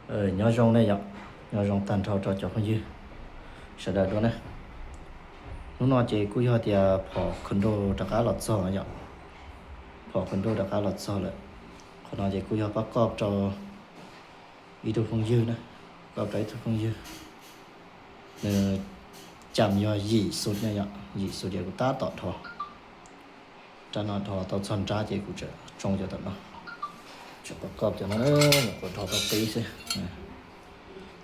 Nyob zoo ne yom, nyob zoo tag nrho rau cov phooj ywg sawv daws dua na. Hnub no ces kuj yog tias phom condo rov qab los txog yom, phom condo rov qab los txog lawm. Qhov no ces kuj yog pab koj rau ib tug phooj ywg na, koj rau ib tug phooj ywg. Nws cam yog yim xus ne yom, yim xus ces kuv tab tom dhos. Rab no dhos tau txog nrab ces kuv tseem tsoo cov tom no, tseem pab koj cov no, nyuam qhuav dhos tau qib xwb.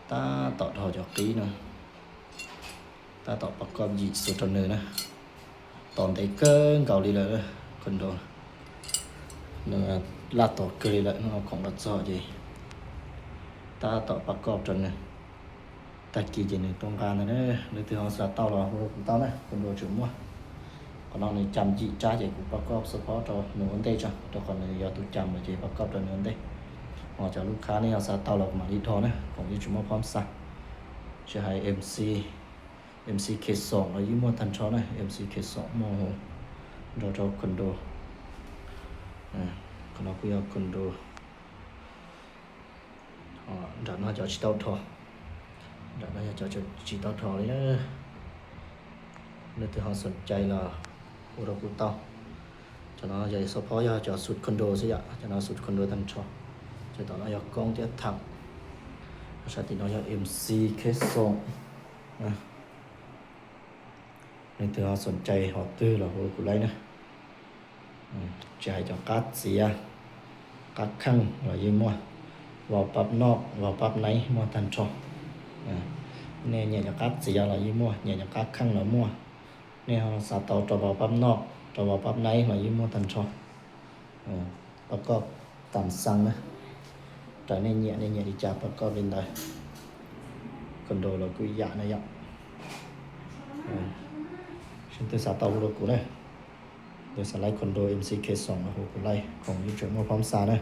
Tab tom dhos cov qib no, tab tom pab koj yim xus rau nws na. Tos ntev kawg nkaus li lawm, condo nws laj tos kawg li lawm, hnub no khoom los txog ces tab tom pab koj rau nws. Tag kis ces nws tuaj nqa ntag na. Leej twg ho xav tau los hu rau kuv tau na, condo tseem muaj. Qhov no nws cam yim rab ces kuv pab koj support rau nws ua ntej tso, rau qhov nws yog tus cam lawm ces pab koj rau nws ua ntej. Ho cov lub khab nej ho xav tau los kuv mam li dhos na, khoom yeej tsis muaj phab xa. Tsis hais MC, MC Khe Xoom los yeej muaj tag nrho na, MC Khe Xoom muaj hu nrog rau condo. Qhov no kuj yog condo. Nram no cov tsis tau dhos, nram no yog cov tsis tau dhos li na. Leej twg ho xoom cai los hu rau kuv tau. Cov no yog support yog cov xus condo xwb yom, cov no xus condo tag nrho. Cov tom no yog koob thiab tham. Sab tim no yog MC Khe Xoom. Leej twg ho xoom cai hom twg los hu rau kuv laij na. Tsis hais cov qab txiav, qab kheej los yeej muaj, vau pab noj vau pab naib muaj tag nrho. Nej nyiam cov qab txiav los yeej muaj, nyiam cov qab kheej los muaj. Nej ho xav tau rau vau pab noj rau vau pab naib los yeej muaj tag nrho. Pab koj tam xeeb na, raws nej nyiam, nej nyiam li cas pab koj li ntawd. Condo los kuj yam na yom. Leej twg xav tau hu rau kuv na. Leej twg xav laij condo MC Khe Xoom los hu kuv laij, khoom yeej tseem muaj phab xa na.